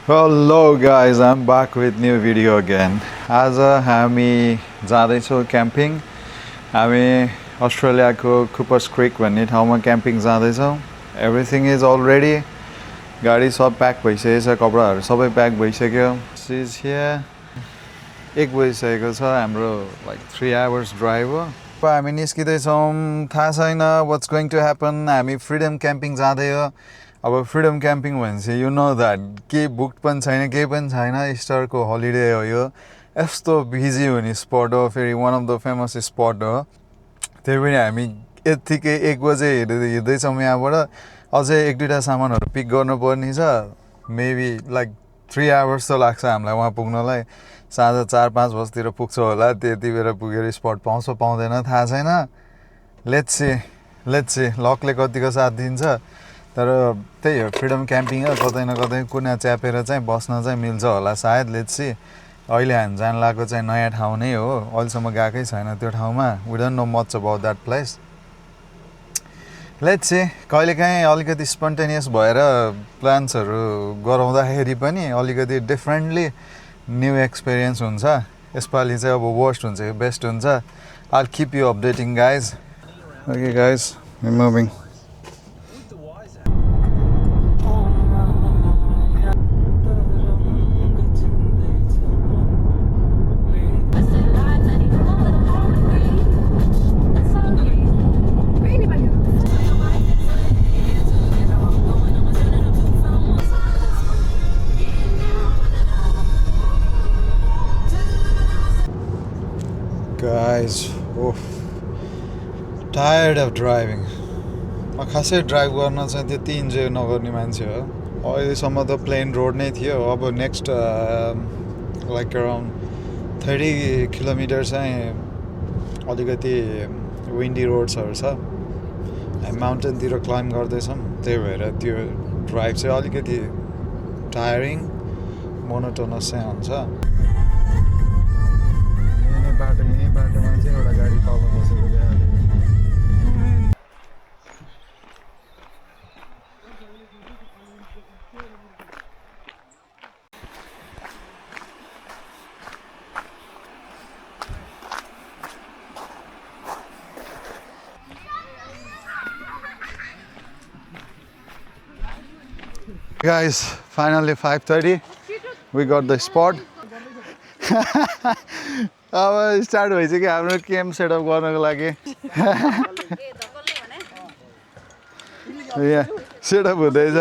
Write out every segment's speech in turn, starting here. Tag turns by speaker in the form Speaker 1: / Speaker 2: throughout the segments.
Speaker 1: Hello guys, I'm back with new video again. आज हामी जाँदैछौँ क्याम्पिङ. हामी अस्ट्रेलियाको कुपर्स क्रिक भन्ने ठाउँमा क्याम्पिङ जाँदैछौँ. Everything is all ready. गाडी सब प्याक भइसकेको छ, कपडाहरू सबै प्याक भइसक्यो. सिज हियर. 1 बजिसकेको छ. हाम्रो लाइक 3 hours ड्राइभ हो. अब हामी निस्किँदैछौँ. थाहा छैन वाट्स गोइङ टु ह्यापन. हामी फ्रिडम क्याम्पिङ जाँदै हो. अब फ्रिडम क्याम्पिङ भनेपछि यु नो द्याट केही बुक पनि छैन, केही पनि छैन. इस्टरको हलिडे हो यो. यस्तो बिजी हुने स्पट हो. फेरि one of the famous spot हो. त्यही पनि हामी यत्तिकै 1 बजे हिँड्दैछौँ यहाँबाट. अझै 1-2टा सामानहरू पिक गर्नुपर्ने छ. मेबी लाइक 3 hours त लाग्छ हामीलाई वहाँ पुग्नलाई. साँझ 4-5 बजीतिर पुग्छ होला. त्यति बेला पुगेर स्पट पाउँछ पाउँदैन थाहा छैन. लेट्स सी लकले कतिको साथ दिन्छ. तर त्यही हो, फ्रिडम क्याम्पिङ हो. कतै न कतै कुना च्यापेर चाहिँ बस्न चाहिँ मिल्छ होला सायद. Let's see. अहिले हामी जान लागेको चाहिँ नयाँ ठाउँ नै हो. अहिलेसम्म गएकै छैन त्यो ठाउँमा. We don't know much about that place. Let's see. कहिलेकाहीँ अलिकति स्पन्टेनियस भएर प्लान्सहरू गराउँदाखेरि पनि अलिकति डिफ्रेन्टली न्यू एक्सपिरियन्स हुन्छ. यसपालि चाहिँ अब वर्स्ट हुन्छ कि बेस्ट हुन्छ. I'll keep you updating guys. Okay guys, we're moving. Guys, tired of driving. म खासै ड्राइभ गर्न चाहिँ त्यति इन्जोय नगर्ने मान्छे हो. अहिलेसम्म त प्लेन रोड नै थियो. अब नेक्स्ट लाइक अराउन्ड 30 किलोमिटर चाहिँ अलिकति विन्डी रोड्सहरू छ. हामी माउन्टेनतिर क्लाइम्ब गर्दैछौँ. त्यही भएर त्यो ड्राइभ चाहिँ अलिकति टायरिङ, मोनोटोनस चाहिँ हुन्छ. यही बाटोमा चाहिँ एउटा गाडी तल बसेको देखाएको. Guys, finally 5:30 we got the spot. अब स्टार्ट भइसक्यो हाम्रो क्याम्प सेटअप गर्नको लागि. सेटअप हुँदैछ.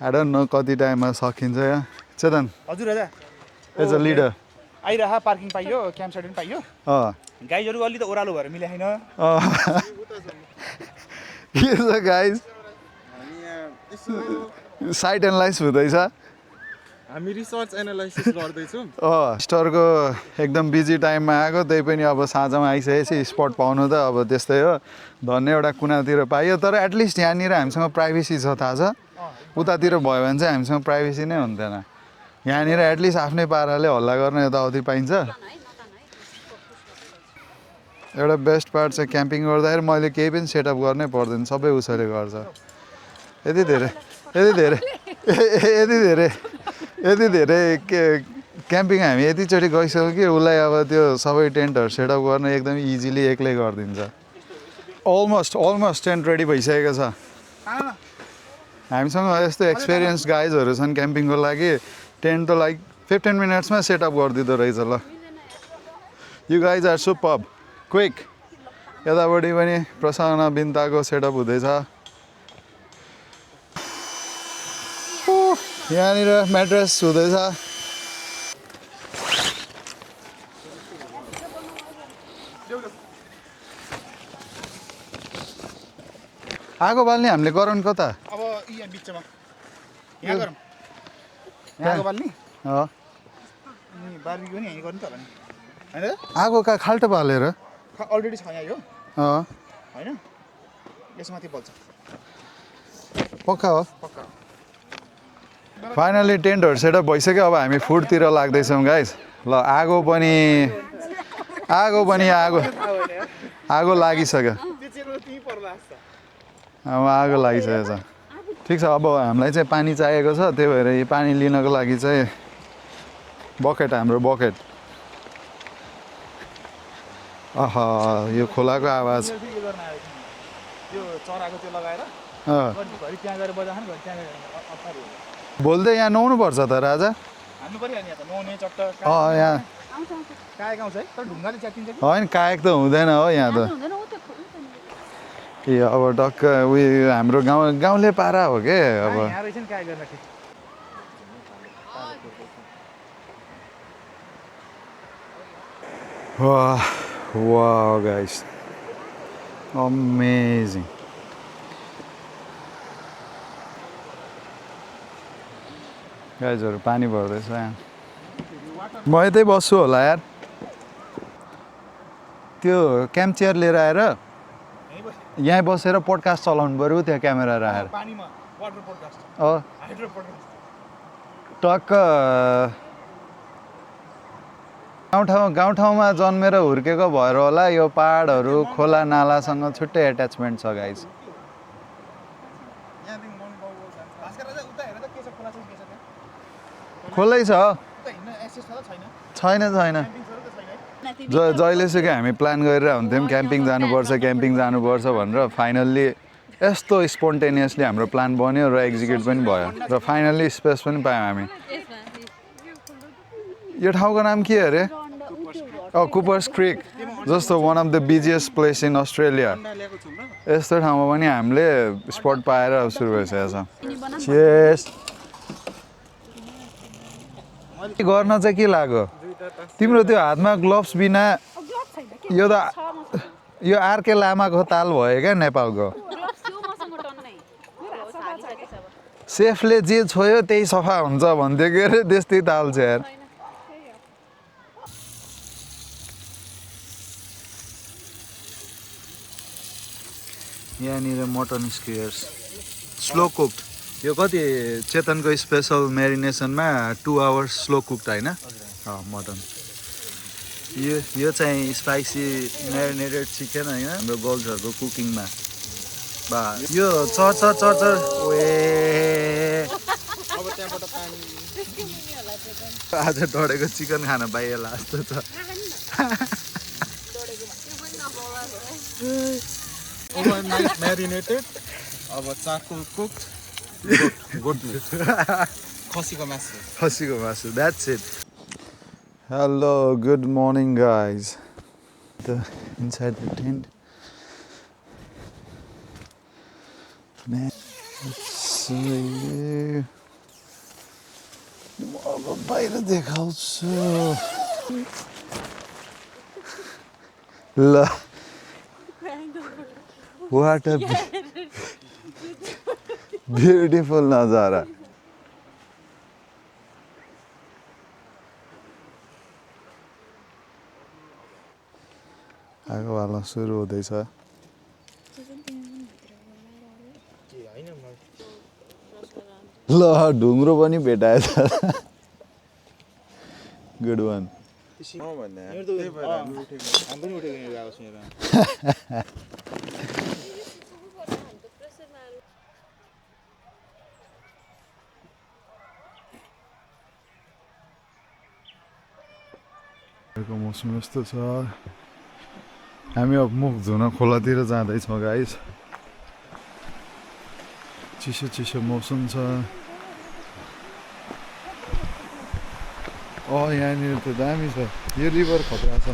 Speaker 1: आई डोन्ट नो कति टाइममा सकिन्छ. यहाँ चेतन
Speaker 2: हजुर राजा
Speaker 1: एज अ लिडर
Speaker 2: आइरह पार्किङ पाइयो, क्याम्प साइड पनि पाइयो. गाइजहरू अलि त ओह्रालो भएर मिले छैन.
Speaker 1: के छ गाइज, साइट एनालाइज हुँदैछ.
Speaker 3: हामी रिसर्च एनालाइसिस गर्दैछौँ.
Speaker 1: स्टोरको एकदम बिजी टाइममा आएको. त्यही पनि अब साँझमा आइसकेपछि स्पट पाउनु त अब त्यस्तै हो. धन्य एउटा कुनातिर पाइयो. तर एटलिस्ट यहाँनिर हामीसँग प्राइभेसी छ, थाहा छ. उतातिर भयो भने चाहिँ हामीसँग प्राइभेसी नै हुन्थेन. यहाँनिर एटलिस्ट आफ्नै पाराले हल्ला गर्न यताउति पाइन्छ. एउटा बेस्ट पार्ट चाहिँ क्याम्पिङ गर्दाखेरि मैले केही पनि सेटअप गर्नै पर्दैन. सबै उसैले गर्छ. यति धेरै क्याम्पिङ हामी यतिचोटि गइसक्यो कि उसलाई अब त्यो सबै टेन्टहरू सेटअप गर्न एकदमै इजिली एक्लै गरिदिन्छ. अलमोस्ट टेन्ट रेडी भइसकेको छ. हामीसँग यस्तो एक्सपिरियन्स गाइजहरू छन् क्याम्पिङको लागि. टेन्ट त लाइक 15 मिनट्समा सेटअप गरिदिँदो रहेछ. ल you guys are superb quick. यतापट्टि पनि प्रसन्न बिन्ताको सेटअप हुँदैछ. यहाँनिर म्याट्रेस हुँदैछ. आगो बाल्ने हामीले गरौँ कता?
Speaker 2: अब यहाँ बिचमा यहाँ गरौँ. यहाँ बाल्ने अनि बार्बिक्यू नि यहीँ गर्नु त होला नि, होइन?
Speaker 1: आगो कहाँ खाल्टो बालेर
Speaker 2: अलरेडी छ यहाँ यो, होइन? यसमाथि बल्छ.
Speaker 1: पक्का हो. फाइनली टेन्टहरू सेटअप भइसक्यो. अब हामी फुडतिर लाग्दैछौँ गाइज. ल आगो लागिसक्यो. अब आगो लागिसकेको छ. ठिक छ अब हामीलाई चाहिँ पानी चाहिएको छ त्यही भएर यो पानी लिनको लागि चाहिँ बकेट हाम्रो बकेट अह यो खोलाको आवाज
Speaker 2: यो गर्न आएको थिएँ त्यो चराको त्यो लगाएर घरि त्यहाँ गएर बजाखान घरि त्यहाँ गएर अप्ठ्यारो हुन्छ
Speaker 1: बोल्दै यहाँ नुहाउनु पर्छ त राजा
Speaker 2: हान्नु पऱ्यो नि यहाँ त नुहाउने चट्ट
Speaker 1: यहाँ
Speaker 2: काएको आउँछ है तर ढुङ्गाले च्यातिन्छ कि
Speaker 1: होइन कायक त हुँदैन हो यहाँ त ए अब टक्क उयो हाम्रो गाउँले पारा हो के अब
Speaker 2: यहाँ रहेछ नि काएको गर्दाखेरि
Speaker 1: Wow, guys. Amazing. गाइजहरू पानी भर्दैछ यहाँ म यतै बस्छु होला यार त्यो क्याम्प चेयर लिएर आएर यहाँ बसेर पोडकास्ट चलाउनु पऱ्यो त्यहाँ क्यामेरा राखेर
Speaker 2: पानीमा वाटर पोडकास्ट हाइड्रो पोडकास्ट
Speaker 1: टक्क गाउँठाउँमा जन्मेर हुर्केको भएर होला यो पहाडहरू खोला नालासँग छुट्टै एट्याचमेन्ट छ गाइज
Speaker 2: यहाँदेखि मौनी बाउ भास्कर राजा उता हेर त के छ खोला चाहिँ के छ त्यहाँ
Speaker 1: खोलै छ
Speaker 2: उता हिँड्न एक्सेस छ त छैन
Speaker 1: छैन छैन
Speaker 2: क्याम्पिङहरू त छैन है
Speaker 1: जहिलेसुकै हामी प्लान गरेर हुन्थ्यौँ क्याम्पिङ जानुपर्छ भनेर फाइनल्ली यस्तो स्पोन्टेनियसली हाम्रो प्लान बन्यो र एक्जिक्युट पनि भयो र फाइनल्ली स्पेस पनि पायौँ हामी यो ठाउँको नाम के अरे कुपर्स क्रिक जस्तो one of the busiest place in Australia यस्तो ठाउँमा पनि हामीले स्पट पाएर सुरु भइसकेको छ चेस गर्न चाहिँ के लाग्यो तिम्रो त्यो हातमा ग्लोभ्स बिना यो त यो आरके लामाको ताल भयो क्या नेपालको सेफले जे छोयो त्यही सफा हुन्छ भन्थ्यो के अरे त्यस्तै ताल छ यार यहाँनिर मटन स्क्वेयर्स स्लो कुक्ड यो कति चेतनको स्पेसल मेरिनेसनमा 2 आवर्स स्लो कुक्ड होइन मटन यो चाहिँ स्पाइसी मेरिनेटेड चिकन होइन हाम्रो गर्ल्सहरूको कुकिङमा बा यो चर्चर ओए
Speaker 3: अब त्यहाँबाट पानी
Speaker 1: आज डढेको चिकन खान पाइएला जस्तो छ
Speaker 3: overnight marinated अब charcoal cooked goat meat खसीको मासु
Speaker 1: that's it hello good morning guys inside the tent man so म अब बाहिर देखाउँछु ल What a beautiful नजारा आगोवाला सुरु हुँदैछ ल ढुङ्ग्रो पनि भेटाएछ गुड वान मौसम यस्तो छ हामी अब मुख धुन खोलातिर जाँदैछौँ गाइस चिसो मौसम छ यहाँनिर त दामी छ यो रिभर खतरा छ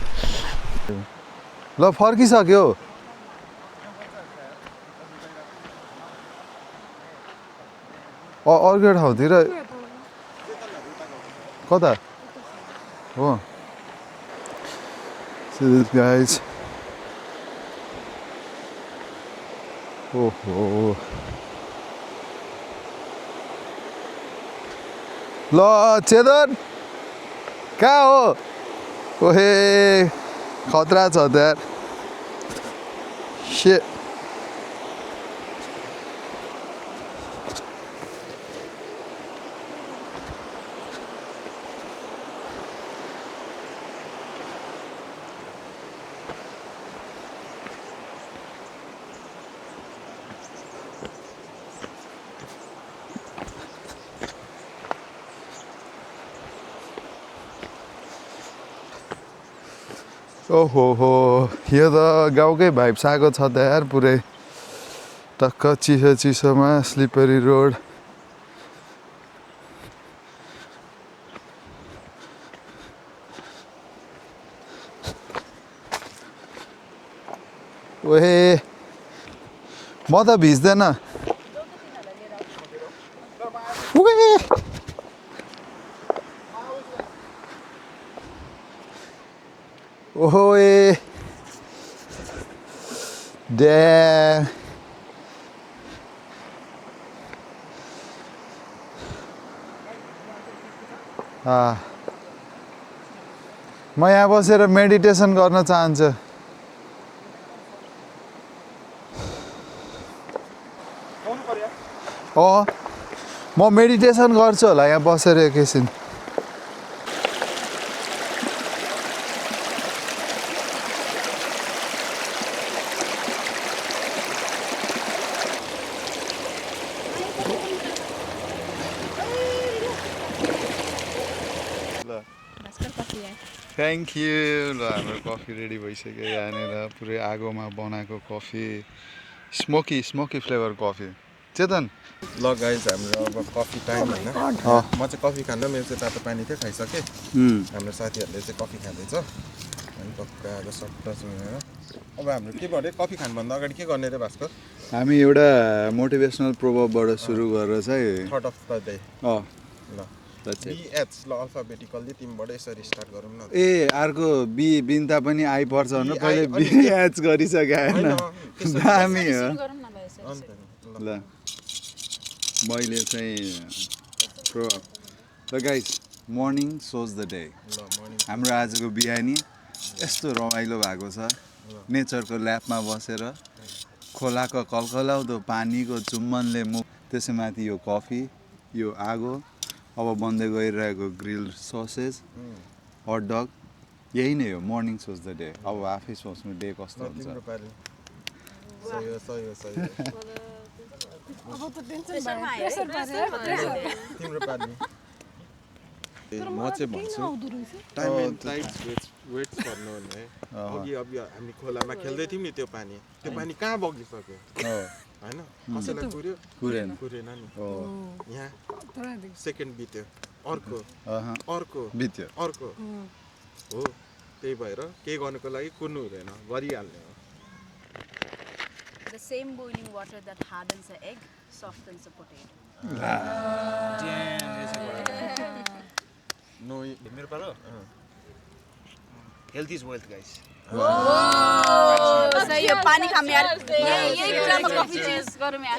Speaker 1: ल फर्किसक्यो अर्को ठाउँतिर कता हो See this guys oh ल चेतन कहाँ हो ओहे खतरा छ त यार Shit ओहो हो यो त गाउँकै भाइब्स आएको छ त यार पुरै टक्क चिसो चिसोमा स्लिपरी रोड ओहे म त भिज्दैन ओहे ओहे Damn. म यहाँ बसेर मेडिटेसन गर्न चाहन्छु म मेडिटेसन गर्छु होला यहाँ बसेर एकैछिन थ्याङ्क यू ल हाम्रो कफी रेडी भइसक्यो यहाँनिर पुरै आगोमा बनाएको कफी स्मोकी फ्लेभर कफी चेतन
Speaker 3: ल गाइज हाम्रो अब कफी टाइम होइन म चाहिँ कफी खाँदा मेरो चाहिँ तातो पानी थियो खाइसकेँ हाम्रो साथीहरूले चाहिँ कफी खाँदैछ अनि टक्क आएर सट्ट सुनेर अब हाम्रो के भयो कफी खानुभन्दा अगाडि के गर्ने रे भास्कर
Speaker 1: हामी एउटा मोटिभेसनल प्रोभर्बबाट सुरु गरेर चाहिँ
Speaker 3: थर्ड अफ द डे ल BH ल अल्फाबेटिकल्ली तिमीबाट यसरी स्टार्ट गरौँ न
Speaker 1: ए अर्को बी बिन्ता पनि आइपर्छ भने पहिले BH गरिसके हैन दामी हो ल मैले चाहिँ ल guys morning shows the day हाम्रो आजको बिहानी यस्तो रमाइलो भएको छ नेचरको ल्यापमा बसेर खोलाको कलकलाउँदो पानीको चुम्बनले मुख त्यसैमाथि यो कफी यो आगो अब बन्दै गइरहेको ग्रिल ससेज हट डग यही नै हो मर्निङ सोच द डे अब आफै सोच्नु डे कस्तो हुन्छ
Speaker 3: म चाहिँ भन्छु टाइम एन्ड टाइड्स वेट्स गर्नु भने अघि अब हामी खोलामा खेल्दै थियौँ नि त्यो पानी कहाँ बगिसक्यो होइन कसैलाई कुरेन नि यहाँ सेकेन्ड बित्यो अर्को
Speaker 1: बित्यो
Speaker 3: अर्को हो त्यही भएर केही गर्नुको लागि कुर्नु हुँदैन गरिहाल्ने हो
Speaker 4: The same boiling water that hardens an egg softens a potato.
Speaker 3: No
Speaker 2: मेरो पालो हेल्थ इज वेल्थ गाइस
Speaker 4: सही हो पानी खाम यार यही ड्रामा कफी चेन्ज गरौँ यार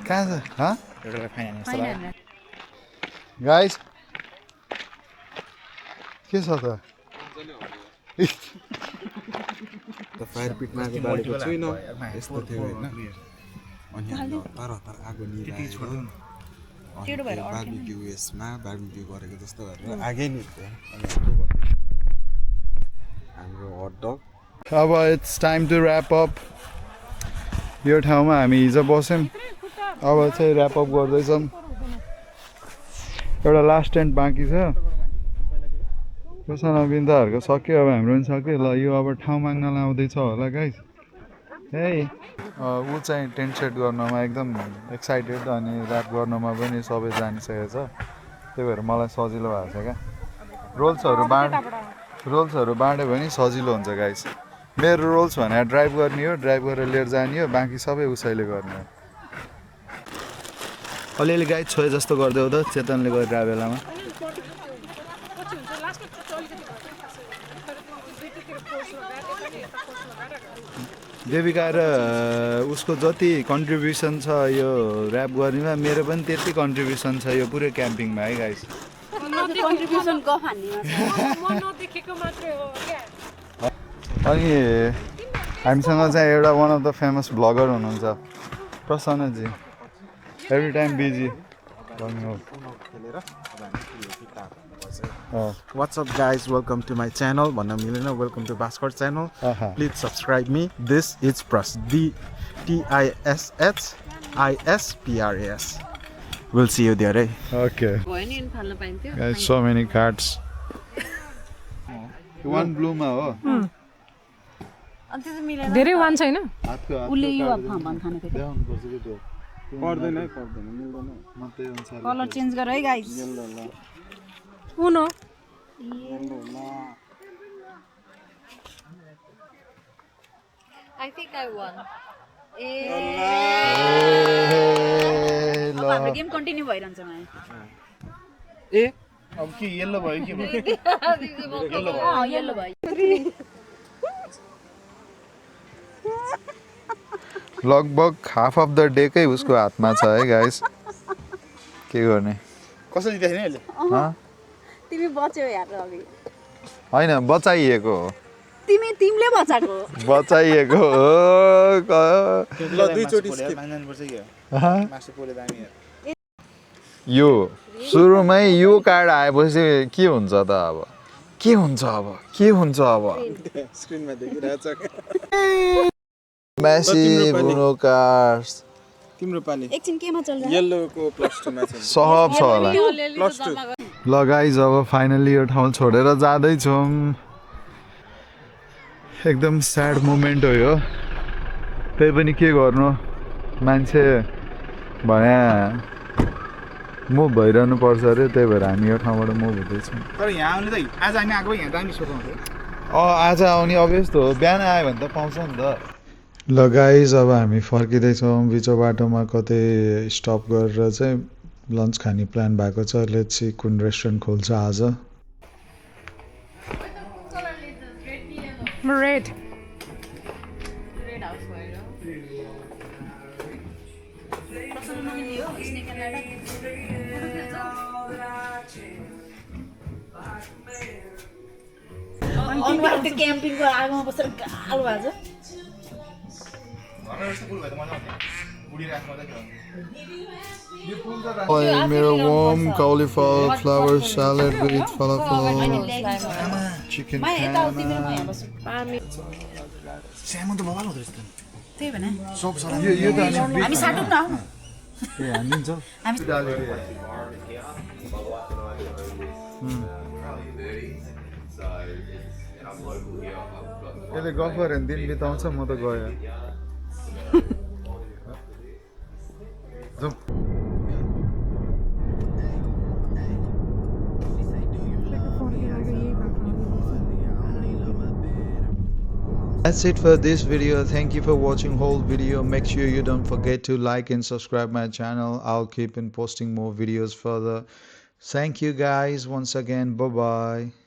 Speaker 1: कहाँ छ ह
Speaker 2: एउटा फाइन
Speaker 1: गाइस के छ त
Speaker 3: फायर पिटमा आगो बालेको छुइनँ यस्तो थियो होइन अनि हामी तर आगो निभाएर बार्बिक्यू यसमा बार्बिक्यू गरेको जस्तो गरेर आगै निभ्यो हाम्रो हट डग
Speaker 1: अब it's time to wrap up यो ठाउँमा हामी हिजो बस्यौँ अब चाहिँ ऱ्याप अप गर्दैछौँ एउटा लास्ट टेन्ट बाँकी छ प्रसन्न बिन्दाहरूको सक्यो अब हाम्रो पनि सक्यो ल यो अब ठाउँ माग्न आउँदैछ होला गाइस है ऊ चाहिँ टेन्ट सेट गर्नमा एकदम एक्साइटेड अनि ऱ्याप गर्नमा पनि सबै जानिसकेको छ त्यही भएर मलाई सजिलो भएको छ क्या रोल्सहरू बाँड्यो भने सजिलो हुन्छ गाइस मेरो रोल्स भने ड्राइभ गर्ने हो ड्राइभ गरेर लिएर जाने हो बाँकी सबै उसैले गर्ने हो अलिअलि गाइड छोए जस्तो गरिदेऊ त चेतनले गरिरहेको बेलामा देविका र उसको जति कन्ट्रिब्युसन छ यो ऱ्याप गर्नेमा मेरो पनि त्यति कन्ट्रिब्युसन छ यो पुरै क्याम्पिङमा है गाइस अनि हामीसँग चाहिँ एउटा one of the famous vlogger हुनुहुन्छ Prasanna ji every time busy
Speaker 3: What's up guys, welcome to my channel. Bhanna mileन, welcome to Bhaskar channel. Please subscribe me. This is Pras, DTISHISPRAS. We'll see you there.
Speaker 1: Okay. Guys, so many cards. One ब्लूमा हो
Speaker 4: अनि त्यो चाहिँ मिलेन
Speaker 5: धेरै one छैन
Speaker 1: हातको
Speaker 4: उसले यो भान खाने थियो
Speaker 1: देखाउनुपर्छ कि त्यो
Speaker 3: पर्दैन है पर्दैन मिल्दैन
Speaker 1: म त्यही अनुसार
Speaker 4: कलर चेन्ज गर है guys
Speaker 5: Uno
Speaker 4: I think I won. ए
Speaker 1: ल
Speaker 4: अब हाम्रो गेम कन्टिन्यू भइरहन्छ माया
Speaker 2: ए अब के येल्लो भयो के भयो
Speaker 4: येल्लो भयो
Speaker 1: लगभग हाफ अफ द डे कै उसको हातमा छ है गाइस के गर्ने
Speaker 2: कसरी जितेको नि अहिले
Speaker 1: हँ?
Speaker 4: तिमी बच्यौ यार अघि
Speaker 1: होइन बचाइएको हो
Speaker 4: तिमीले बचाएको
Speaker 1: बचाइएको हो
Speaker 3: ल दुईचोटि skip।
Speaker 2: मान्नुपर्छ कि
Speaker 1: हँ?
Speaker 2: मासु पोले दामी
Speaker 1: यो सुरुमै यो कार्ड आएपछि के हुन्छ त अब के हुन्छ अब
Speaker 3: स्क्रिनमा देखिरहेछ
Speaker 1: मेसी ब्रुनो कार्ड्स
Speaker 3: तिम्रो पानी
Speaker 4: एकछिन केमा चल्छ
Speaker 3: येल्लोको +2 मा छ
Speaker 1: सहब छ होला
Speaker 3: +2
Speaker 1: ल गाइज अब फाइनली यो ठाउँ छोडेर जाँदैछौँ एकदम स्याड मोमेन्ट हो यो त्यही पनि के गर्नु मान्छे भने मुभ भइरहनु पर्छ अरे त्यही भएर हामी यो ठाउँबाट मुभ हुँदैछौँ
Speaker 2: तर यहाँ आउने त आज हामी आएको यहाँ दामी सोचाउँथ्यो
Speaker 1: आज आउने अभियस त हो बिहान आयो भने त पाउँछ नि त ल गाइज अब हामी फर्किँदैछौँ बिचो बाटोमा कतै स्टप गरेर चाहिँ लन्च खाने प्लान भएको छ लेट्स सी कुन रेस्टुरेन्ट खोल्छ आज
Speaker 5: रेड
Speaker 4: अनुहार त्यो क्याम्पिङको आगोमा बसेर गालो भएको छ
Speaker 1: मेरो warm cauliflower flower salad with falafel chicken
Speaker 4: माया यता आऊ तिम्रो म यहाँ बस्छु
Speaker 2: स्यामन त बवाल हुँदो रहेछ त
Speaker 4: त्यही भन
Speaker 2: सब सला
Speaker 1: यो त अनि
Speaker 4: हामी साटौँ न आऊ न
Speaker 1: ए हानिदिन्छौ यसले गफ गऱ्यो भने दिन बिताउँछ म त गएँ जाउँ That's it for this video. Thank you for watching whole video. Make sure you don't forget to like and subscribe my channel. I'll keep on posting more videos further. Thank you guys once again. Bye bye.